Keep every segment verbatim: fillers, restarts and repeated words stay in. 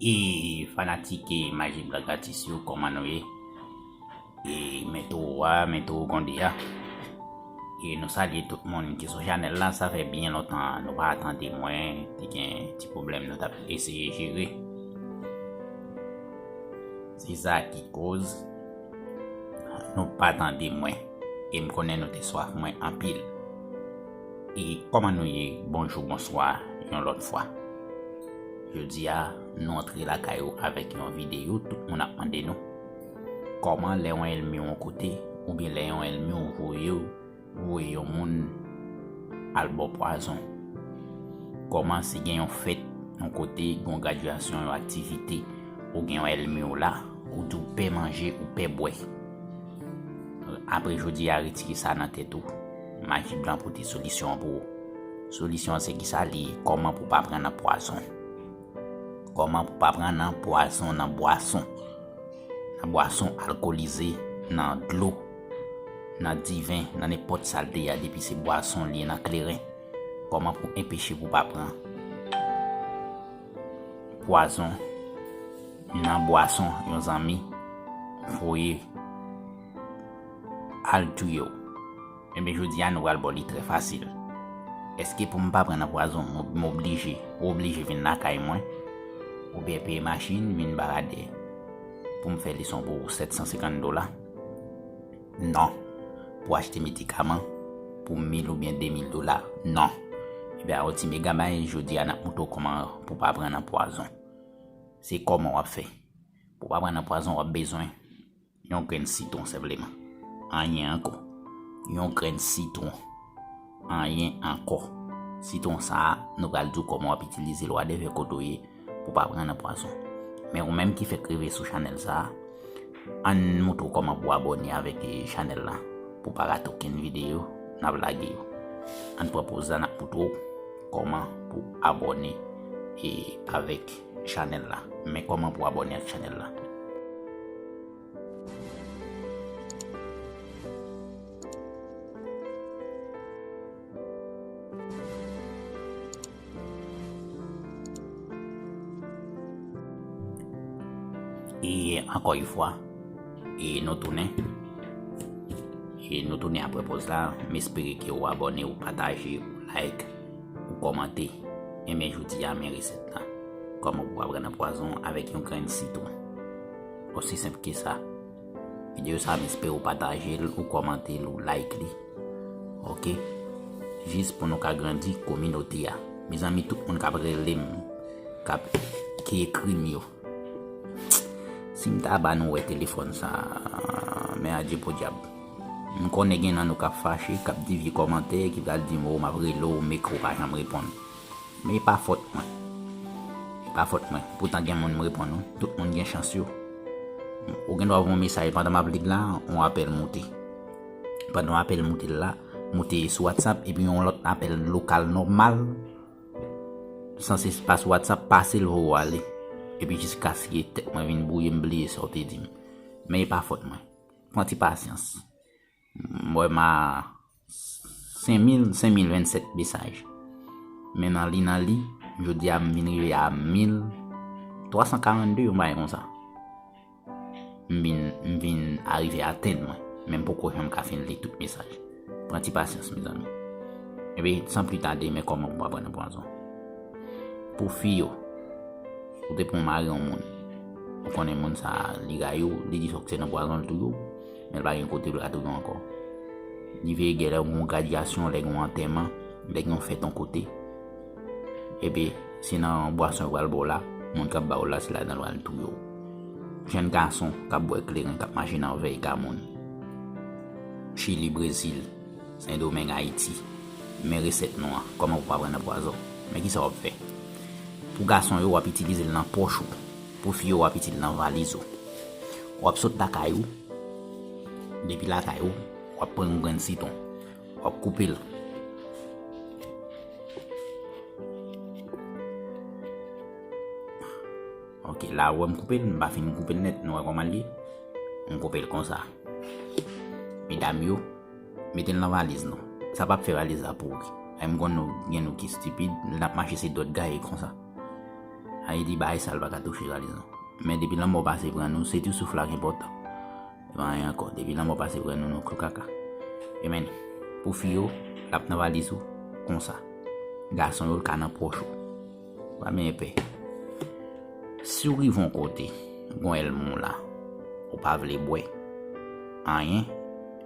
E fanatik e Maji Blan Gratis yo, kòman nou ye? E men towo a, men towo gonde a. E nou salye tout moun ki sou chanèl la, sa fè byen lontan nou pa tande mwen, te gen ti pwoblèm nou t ap eseye jere. Se sa ki koz nou pa tande mwen. E m konnen nou te swaf mwen anpil. E kòman nou ye? Bonjou, bonswa, yon lòt fwa. Jodi a, nou antre lakay ou avèk yon videyo, tout moun ap mande nou. Kòman lè yon ènmi w yon kote, oubyen lè yon ènmi w voye w, voye yon moun al ba w pwazon? Kòman si gen yon fèt yon kote, gen yon gradyasyon, yon aktivite, ou gen yon ènmi w la, ou di w pè manje, ou pè bwè? Apre jodi a, retire sa nan tèt ou. Maji Blan pote solisyon an pou ou. Solisyon an se kisa li ye? Kòman pou w pa pran nan pwazon? Kòman pou w pa pran nan pwazon, nan bwason? Nan bwason alkolize, nan dlo, nan diven, nan nenpòt sa l te ye a, depi se bwason li ye, nan kleren. Kòman pou enpeche pou w pa pran pwazon nan bwason yon zanmi voye al touye w? Ebyen, jodi a, nou pral ba w li trè fasil. Èske pou m pa pran nan pwazon, m ob-, m oblije, ou oblije vin lakay mwen, oubyen peye machin, vin Baradè, pou m fè leson pou ou, sèt san senkant dola? Non. Pou achte medikaman pou mil oubyen de mil dola? Non. Ebyen, a yon ti megabay, jodi a, n ap montre w kòman pou pa pran nan pwazon. Se kòman w ap fè. Pou pa pran nan pwazon, w ap bezwen yon grenn sitwon senpleman. Anyen ankò. Yon grenn sitwon. Anyen ankò. Sitwon sa a, nou pral di w kòman w ap itilize l, whatever kote w ye, pou pa pran nan pwazon. Men ou menm ki fèk rive sou chanèl sa a, ann montre w kòman pou abòne avèk, eh, chanèl la, pou pa rate okenn videyo n ap lage yo. Ann pran poz la, n ap montre w kòman pou abòne, eh, avèk chanèl la. Men kòman pou abòne ak chanèl la. E ankò yon fwa, e nou tounen. E nou tounen apre poz la. M espere ke ou abòne, ou pataje, ou like, ou kòmante. Ebyen, jodi a, men resèt la. Kòman pou pa pran nan pwazon avèk yon grenn sitwon. Osi senp ke sa. Videyo sa, m espere ou pataje l, ou kòmante l, ou like li. Oke? Jis pou nou ka grandi kominote a. Mezanmi, tout moun k ap rele m, k ap, ki ekri m yo. Si m ta ba nou wè telefòn sa, men adye podyab. M konnen gen nan nou k ap fache, k ap di vye kòmantè, ki pral di m, "O, m ap rele w, m ekri w pa janm reponn." Men e pa fòt mwen. E pa fòt mwen. Poutan gen moun m reponn, wi. Tout moun gen chans yo. Ou gen dwa voye yon mesaj pandan m ap li l la, yon apèl moute. Pandan yon apèl moute la, moute sou WhatsApp, epi yon lòt apèl lokal nòmal, sanse pa sou WhatsApp, pase l voye w ale. Epi jiskaske tèt mwen vin bwouye, m bliye sa w te di m. Men e pa fòt mwen. Pran ti pasyans. M wè m a senk mil, senk mil vennsèt mesaj. Men nan li, nan li, jodi a m vin rive a mil twa san karannde, yon bagay konsa. M vin, m vin arive atenn mwen. Men m poko janm ka fin li tout mesaj. Pran ti pasyans, mezanmi. Epi, san pli tade, men kòman pou pa pran nan pwazon. Pou fi yo, ou te pran mari yon moun. Ou konnen moun sa, li rayi w, li di fòk se nan pwazon l touye w. Men l pa gen kote pou l ka touye w ankò. Li veye gen lè gen yon gradyasyon, lè gen yon antèman, lè gen yon fèt yon kote. Epi, se nan bwason yo pral ba w la, moun k ap ba w la, se ladan l pral touye w. Jèn gason k ap bwè kleren, k ap mache nan vèy ka moun. Chili, Brezil, Sendomeng, Ayiti. Men resèt nou an, kòman pou pa pran nan pwazon. Men kisa w ap fè? Pou gason yo, w ap itilize l nan pòch ou. Pou fi yo, w ap itilize l nan valiz ou. W ap sot lakay ou. Depi lakay ou, w ap pran yon grenn sitwon. W ap koupe l. Ok, la ou wè m koupe l, m pa fin koupe l nèt, nou wè kòman l ye? M koupe l konsa. Medam yo, mete l nan valiz nou. Sa p ap fè valiz la pouri. Ay, m konn nou, gen nou ki stipid, n ap mache se dwèt gaye konsa. Ayiti bagay sa l pa ka touche, swadizan. Men depi lanmò pase pran nou, se ti souf la ki enpòtan. E pa anyen ankò. Depi lanmò pase pran nou, nou kou kaka. E men, pou fi yo, l ap nan valiz ou, konsa. Gason yo, l ka nan pòch ou. Pa menm pè. Si w rive yon kote, gon èlman w la, ou pa vle bwè anyen,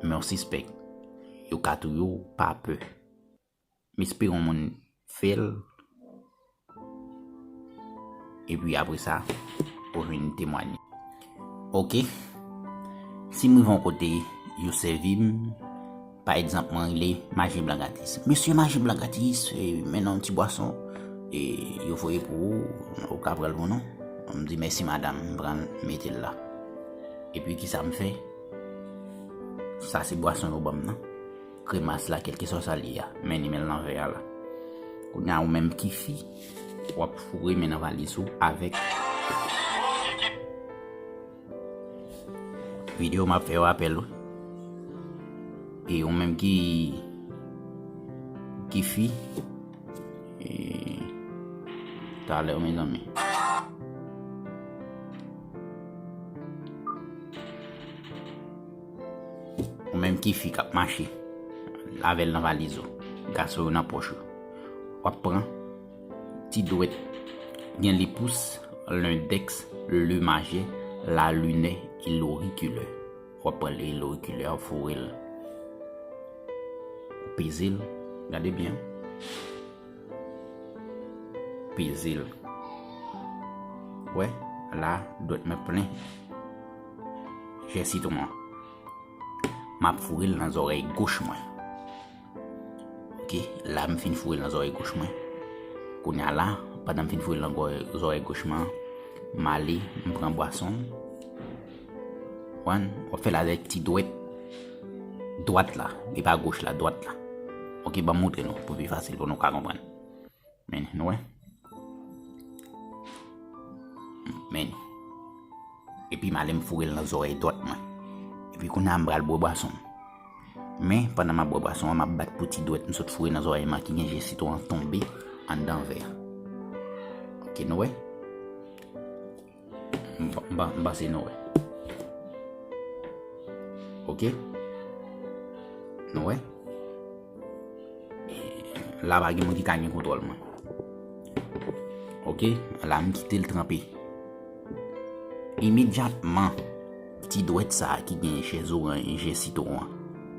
men w sispèk yo ka touye w, pa pè. M espere yon moun fè l. Epi apre sa, ou vin temwanye. Oke. Si m rive yon kote, yo sèvi m, pa egzanp, mwen rele Maji Blan Gratis. Mesye Maji Blan Gratis, e, men non ti bwason, e, yo voye pou ou, ou ka pran l pou nou. M di, mèsi madanm, m pran l, m mete l la. Epi kisa m fè? Sa se bwason yo ban m nan. Kremas la, kèlkeswa sa l ye a, men li men l nan vè a la. Kounye a, ou menm ki fi, w ap foure men nan valiz ou avèk videyo m ap fè yo apèl, wi. E ou menm ki, ki fi, e, talè, mezanmi. Ou menm ki fi k ap mache avè l nan valiz ou, gason yo nan pòch ou, w ap pran ti dwèt, gen le pouce, l'index, le majeur, la lunette et l'auriculaire. W ap pran le, l'auriculaire, w ap foure l. Ou peze l, gade byen. Peze l. Wè, la, dwèt mwen plen jè sitwon an. M ap foure l nan zòrèy goch mwen. Oke, la m fin foure l nan zòrèy goch mwen. Kounye a la, pandan m fin foure l nan gò-, zòrèy goch mwen, m ale, m pran bwason m. Konprann? W ap fè l avèk ti dwèt dwat la, e pa goch la, dwat la. Oke, ban m montre nou, pou pi fasil, pou nou ka konprann. Men, nou wè? Men. Epi m ale m foure l nan zòrèy dwat mwen. Epi kounye a m pral bwè bwason m. Men, pandan m ap bwè bwason an, m ap bat pou ti dwèt m sot foure nan zòrèy mwen ki gen je sitwon an tonbe anndan vè a. Oke, nou wè? M pa, m pa, m panse nou wè. Oke? Nou wè? La pa gen moun ki ka gen kontwòl mwen. Oke? La m kite l tranpe. Imedyatman, ti dwèt sa a ki gen je zoranj, je sitwon an,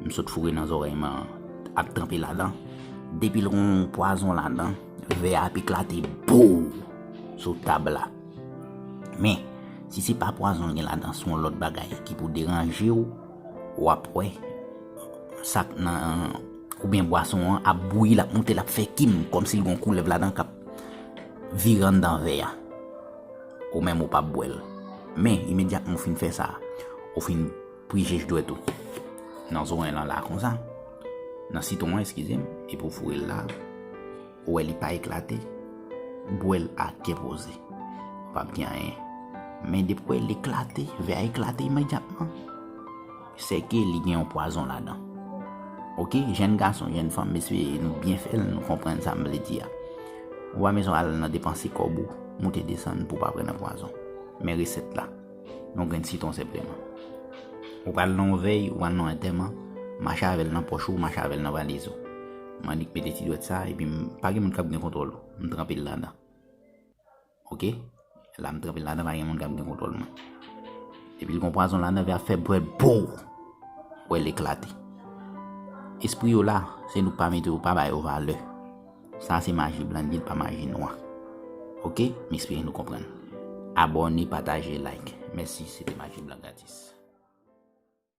m sot foure nan zòrèy mwen an, ap tranpe ladan. Depi l gon pwazon ladan, vè a ap eklate, bow! Sou tab la. Men, si se pa pwazon l gen ladan, se yon lòt bagay ki pou deranje w, w ap wè sa k nan, oubyen bwason an ap bouyi, l ap monte, l ap fè kim, kòmsi l gon koulèv ladan k ap vire anndan vè a. Ou menm ou p ap bwè l. Men, imedyatman w fin fè sa, ou fin prije dwèt ou nan zoranj lan la konsa, nan sitwon an, eskize m, epi w foure l la, ou wè li pa eklate, bwè l ak kè poze. Ou p ap gen anyen. Men depi w wè l eklate, vè a eklate imedyatman, sèke li gen yon pwazon ladan. Oke, jèn gason, jèn fanm, mesye, nou byen fè l, nou konprann sa m vle di a. Ou pa bezwen al nan depanse kòb ou, moute desann pou w pa pran nan pwazon. Men resèt la. Yon grenn sitwon senpleman. Ou pral nan yon vèy, ou pral nan yon antèman, mache avè l nan pòch ou, mache avè l nan valiz ou. M annik mete ti dwèt sa, epi m, pa gen moun k ap gen kontwòl ou. M tranpe l ladan. Oke? La m tranpe l ladan, pa gen moun k ap gen kontwòl mwen. Epi l gon pwazon ladan, vè a fè bwè bow! Wè l eklate. Espri yo la, se nou k pa mete yo, pa ba yo valè. Sa se maji blan, li pa maji nwa. Oke? M espere nou konprann. Abòne, pataje, like. Mèsi, se te Maji Blan Gratis.